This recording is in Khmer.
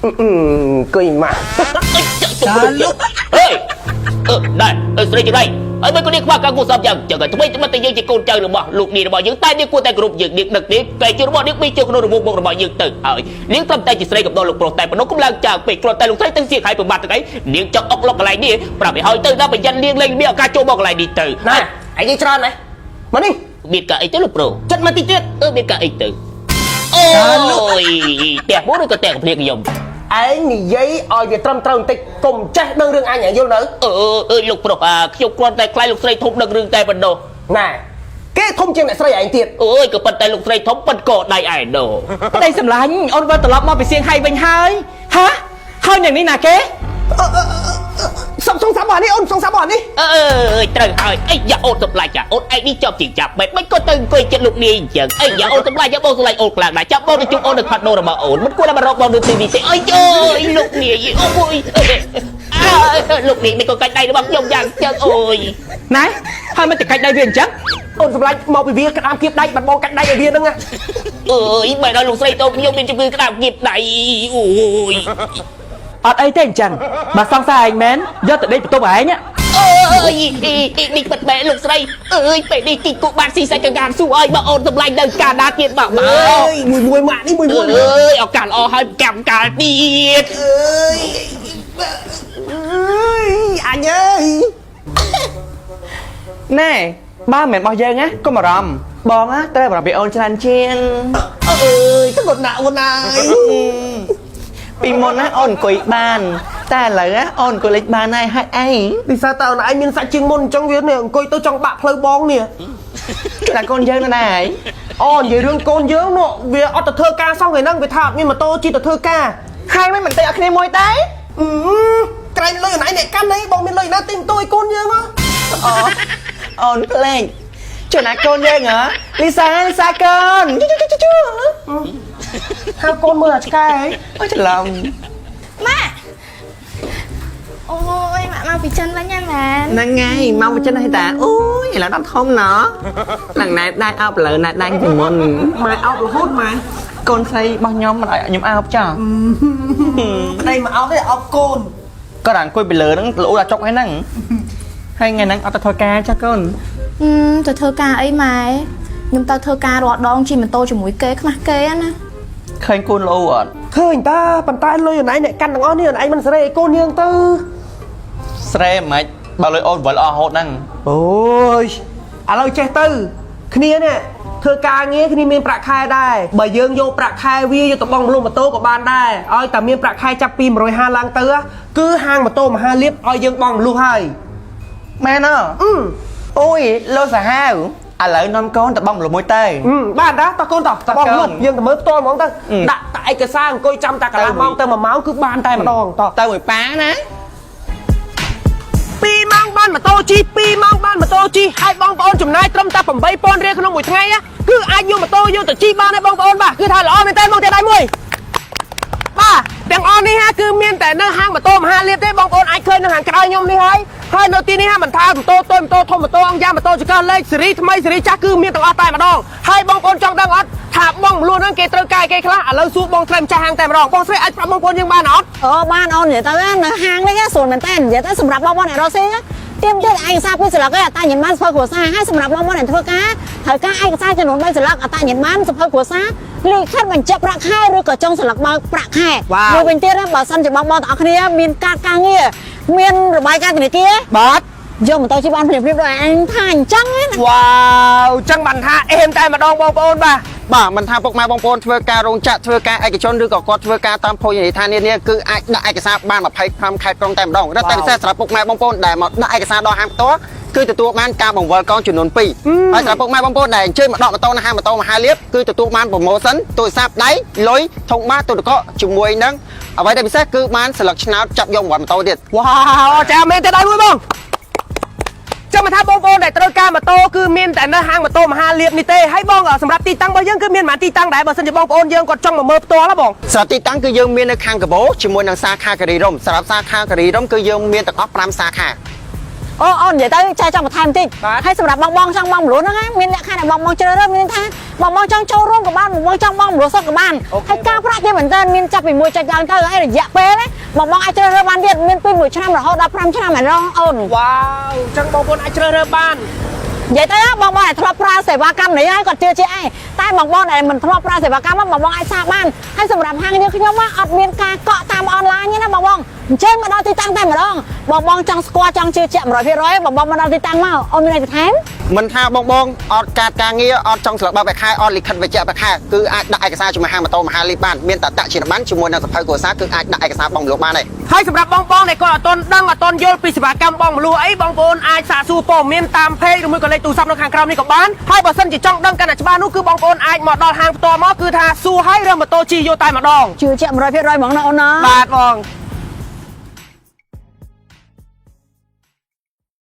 អង្គុយមក សាលុហេអឺដែរស្រីចរៃហើយមិនក៏នេះខ្វះការគួរសមយ៉ាងចឹងហើយថ្មីត្បិតតែយើងជាកូនចៅរបស់លោកនាងរបស់យើងតែនាងគួរតែគោរពយើងនាងដឹកនេះកែជារបស់នាងបីជាក្នុងរង្វង់មុខរបស់យើងទៅហើយនាងត្រឹមតែជាស្រីកំដរលោកប្រុសតែប៉ុណ្ណោះកុំឡើងចាងពេកគ្រាន់តែលោកស្រីទៅសៀកហើយប្រមាថទាំងអីនាងចង់អុកលុកកន្លែងនេះប្រាប់ឲ្យហើយទៅដល់ប្រយ័ត្ននាងលែងមានឱកាសចូលមកកន្លែងនេះទៅ ណែឯងនិយាយច្រើនណាស់មកនេះ មានការអីទៅលោកប្រុស ចិត្តមកតិចទៀត អឺមានការអីទៅអូយផ្ទះមួយឬក៏ផ្ទះកំភ្លៀងខ្ញុំ ឯងនិយាយឲ្យវាត្រឹមត្រូវបន្តិចកុំចេះដឹងរឿងអញឲ្យយល់នៅ អឺអើយលោកប្រុសអាខ្ញុំគ្រាន់តែខ្លាចលោកស្រីធំដឹងរឿងតែប៉ុណ្ណោះ ណែគេធំជាងអ្នកស្រីឯងទៀត អើយក៏ប៉ុន្តែលោកស្រីធំប៉ុនកដៃឯណោះ ប្តីសម្លាញ់អូនវិលត្រឡប់មកពីសៀងហៃវិញហើយហាហើយអ្នកនេះណាគេ សុំសងសាប់របស់នេះអូនសងសាប់របស់នេះ អើយត្រូវហើយអីយ៉ាអូនសម្លាញ់ចាអូនឯងនេះចប់ជាងចាប់បែបមិនក៏ទៅអង្គុយចិត្តលោកនាយអញ្ចឹងអីយ៉ាអូនសម្លាញ់យ៉ាបងសម្លាញ់អូនខ្លាំងណាស់ចាប់បងទៅជួបអូននៅខុនដូរបស់អូនមិនគួរតែមករកបងនៅទីនេះទេអើយអូយលោកនាយអូយអើលោកនាយមិនក៏កាច់ដៃរបស់ខ្ញុំយ៉ាងចឹងអូយ ណែហើយមិនទៅកាច់ដៃវាអញ្ចឹង អូនសម្លាញ់មកពីវាក្តាមគៀបដៃបាត់បងកាច់ដៃឲ្យវាហ្នឹងណា អើយបែរដល់លោកស្រីតូបខ្ញុំមានជំងឺក្តាមគៀបដៃអូយ អត់អីទេអញ្ចឹងបើសង្សារឯងមែនយកទៅដេកបន្ទប់ឯង អើយនេះពិតមែនលោកស្រីអើយពេលនេះជីកគក់បានស៊ីសាច់កង្កានស៊ូអើយបើអូនសម្លាញ់នៅកាណាទៀតបាទបាទ អើយមួយមួយម៉ាក់នេះមួយមួយ អើយឱកាសល្អហើយកម្មកាលទៀត អើយអើយអញអើយ ណែបើមិនមែនរបស់យើងណាកុំបារម្ភបងណាត្រូវបារម្ភពីអូនច្រើនជាង អើយទៅកត់ដាក់អូនហើយ ពីមុនណាអូនអង្គុយបាន តែឥឡូវណាអូនអង្គុយលេចបានហើយហេតុអី ពិសាតើអូនឯងមានសាច់ជាងមុនអញ្ចឹងវានេះអង្គុយទៅចង់បាក់ផ្លូវបងនេះ ជួយដល់កូនយើងណាស់ដែរ អូនិយាយរឿងកូនយើងនោះវាអត់ទៅធ្វើការសោះថ្ងៃហ្នឹងវាថាអត់មានម៉ូតូជិះទៅធ្វើការ ហើយមិនមិនទេអត់គ្នាមួយដែរ អឺក្រែងលុយអូនឯងអ្នកកាន់អីបងមានលុយណាទិញម៉ូតូឲ្យកូនយើងហ៎ អូអូនភ្លេចជួយណាកូនយើងហ៎លីសាលីសាកូនជូជូជូជូ ហៅកូនមើលអាឆ្កែហី អូច្រឡំ ម៉ាក់អូយម៉ាក់មកពីចិនវិញហ្នឹងមែន ហ្នឹងហើយមកពីចិនហើយតាអូយឥឡូវដល់ធំណោះឡើងណែដៃអោបឥឡូវណែដៃពីមុន ម៉ែអោបរហូតម៉ែ កូនស្រីរបស់ខ្ញុំមិនឲ្យខ្ញុំអោបចោះ ប្តីមកអោបទេអោបកូន គាត់អង្គុយពីលើហ្នឹងលូដល់ចុកហើយហ្នឹងហើយថ្ងៃហ្នឹងអត់ទៅធ្វើការចាស់កូន អឺទៅធ្វើការអីម៉ែខ្ញុំទៅធ្វើការរាល់ដងជិះម៉ូតូជាមួយគេខ្មាស់គេណា ឃើញកូនលូអត់ ឃើញតាប៉ុន្តែលុយអូនឯងអ្នកកាន់ទាំងអស់នេះអូនឯងមិនសេរីឲ្យកូនយើងទៅ ស្រែមិនបើលុយអូនវិលអស់រហូតហ្នឹង អូយឥឡូវចេះទៅគ្នានេះធ្វើការងារគ្នាមានប្រាក់ខែដែរបើយើងយកប្រាក់ខែវាយកទៅបង់រំលស់ម៉ូតូក៏បានដែរឲ្យតែមានប្រាក់ខែចាប់ពី150ឡើងទៅគឺហាងម៉ូតូមហាលៀបឲ្យយើងបង់រំលស់ហើយ មែនអ អឺ អូយលោសាហាវឥឡូវនាំកូនទៅបងមលុះមួយទៅ អឺបានតាតោះកូនតោះ តោះ បងលុះ កូន យើងទៅមើលផ្ទាល់ហ្មងទៅ អឺ ដាក់តែឯកសារអង្គុយចាំតែកន្លះ ទៅ ម៉ោងទៅ1ម៉ោងគឺបានតែម្ដងតោះ ទៅមួយប៉ាណា 2ម៉ោងបានម៉ូតូជិះ2ម៉ោងបានម៉ូតូជិះហើយបងប្អូនចំណាយត្រឹមតែ8000រៀលក្នុងមួយថ្ងៃណាគឺអាចយកម៉ូតូយើងទៅជិះបានហើយបងប្អូនបាទគឺថាល្អមែនតើបងទៀតដៃមួយបាទទាំងអស់នេះហាគឺមានតែនៅហាងម៉ូតូមហាលៀបទេបងប្អូនអាចឃើញនៅខាងក្រៅខ្ញុំនេះហើយហើយនៅទីនេះហាមិនថាម៉ូតូតូចម៉ូតូធំម៉ូតូអង្គយ៉ាម៉ូតូចកលេខសេរីថ្មីសេរីចាស់គឺមានទាំងអស់តែម្ដងហើយបងប្អូនចង់ដឹងអត់ថាបងមលួនហ្នឹងគេត្រូវការគេខ្លះឥឡូវសួរបងស្រីម្ចាស់ហាងតែម្ដងបងស្រីអាចប្រាប់បងប្អូនយើងបានអត់ អូបានអូននិយាយទៅនៅហាងនេះស្រួលមែនតើនិយាយទៅសម្រាប់បងប្អូនអ្នករកស៊ីទៀមទៀតឯកសារពីរសន្លឹកឯអត្តញ្ញាណប័ណ្ណសភៅគ្រួសារហើយសម្រាប់បងប្អូនអ្នកធ្វើការត្រូវការឯកសារចំនួន3សន្លឹកអត្តញ្ញាណប័ណ្ណសភៅគ្រួសារលិខិតបញ្ជាក់ប្រាក់ខែឬក៏ចុងសន្លឹកបើកប្រាក់ខែមួយវិញទៀតបើសិនជាបងប្អូនទាំងអស់គ្នាមានការការងារមានរបាយការណ៍ធនាគារ បាទ យកម៉ូតូជិះបានភ្លាមៗដូចអញថាអញ្ចឹងណា វ៉ាវចឹងបានថាអេមតែម្ដងបងប្អូនបាទ បាទមិនថាពុកម៉ែបងប្អូនធ្វើការរោងចក្រធ្វើការឯកជនឬក៏គាត់ធ្វើការតាមភោជនីយដ្ឋាននានាគឺអាចដាក់ឯកសារបាន25ខេត្តក្រុងតែម្ដងរឹតតែពិសេសសម្រាប់ពុកម៉ែបងប្អូនដែលមកដាក់ឯកសារដល់ហាងផ្ទាល់គឺទទួលបានការបង្វិលកងចំនួន2ហើយសម្រាប់ពុកម៉ែបងប្អូនដែលអញ្ជើញមកដកម៉ូតូនៅហាងម៉ូតូមហាលៀបគឺទទួលបានប្រូម៉ូសិនទូរស័ព្ទដៃលុយធុងបាសទូទឹកកកជាមួយនឹងអ្វីដែលពិសេសគឺបានស្លឹកឆ្នោតចាប់យកម៉ូតូទៀត វ៉ាវអចាមែនទេដៃមួយបងចាំមកថាបងប្អូនដែលត្រូវការម៉ូតូគឺមានតែនៅហាងម៉ូតូមហាលៀបនេះទេហើយបងសម្រាប់ទីតាំងរបស់យើងគឺមានប៉ុន្មានទីតាំងដែរបើសិនជាបងប្អូនយើងគាត់ចង់មកមើលផ្ទាល់ហ៎បង សម្រាប់ទីតាំងគឺយើងមាននៅខាងកបោជាមួយនឹងសាខាគិរីរម្យសម្រាប់សាខាគិរីរម្យគឺយើងមានទាំងអស់5សាខា អូអូននិយាយទៅចែចង់បន្ថែមបន្តិចហើយសម្រាប់បងបងចង់បងមលួនហ្នឹងណាមានលក្ខខណ្ឌឲ្យបងបងជ្រើសរើសមានថាបងបងចង់ចូលរួមក៏បានបងបងចង់បងមលួនសុទ្ធក៏បានហើយការប្រាក់ទៀតមែនតើមានចាប់ពីមួយចុចឡើងទៅហើយរយៈពេលណាបងបងអាចជ្រើសរើសបានទៀតមានពី1ឆ្នាំរហូតដល់5ឆ្នាំឯណោះអូន វ៉ាវអញ្ចឹងបងប្អូនអាចជ្រើសរើសបាន និយាយទៅបងបងដែលធ្លាប់ប្រើសេវាកម្មនេះហើយគាត់ជឿជាក់ឯងតែបងបងដែលមិនធ្លាប់ប្រើសេវាកម្មបងបងអាចសាកបានហើយសម្រាប់ហាងយើងខ្ញុំអត់មានការកក់តាមអនឡាញទេណាបងបងអញ្ចឹងមកដល់ទីតាំងតែម្ដងបងបងចង់ស្គាល់ចង់ជឿជាក់100%បងបងមកដល់ទីតាំងមកអូនមានអីបន្ថែម មិនថាបងបងអត់កាតការងារអត់ចង់ស្លឹកបើកបែកខែអត់លិខិតវិជ្ជាបែកខែគឺអាចដាក់ឯកសារជាមួយហាងម៉ូតូមហាលីបានមានតតជាប័ណ្ណជាមួយនឹងសភៅគ្រួសារគឺអាចដាក់ឯកសារបង់រំលោះបានហើយ ហើយសម្រាប់បងបងដែលគាត់អត់ទាន់ដឹងអត់ទាន់យល់ពីសេវាកម្មបងមលួអីបងប្អូនអាចសាកសួរព័ត៌មានតាម page ឬមួយក៏លេខទូរស័ព្ទនៅខាងក្រោមនេះក៏បានហើយបើសិនជាចង់ដឹងកាន់តែច្បាស់នោះគឺបងប្អូនអាចមកដល់ហាងផ្ទាល់មកគឺថាសួរឲ្យរើសម៉ូតូជិះយកតែម្ដង ជឿជាក់100%ហ្មងណាអូនណា បាទបង។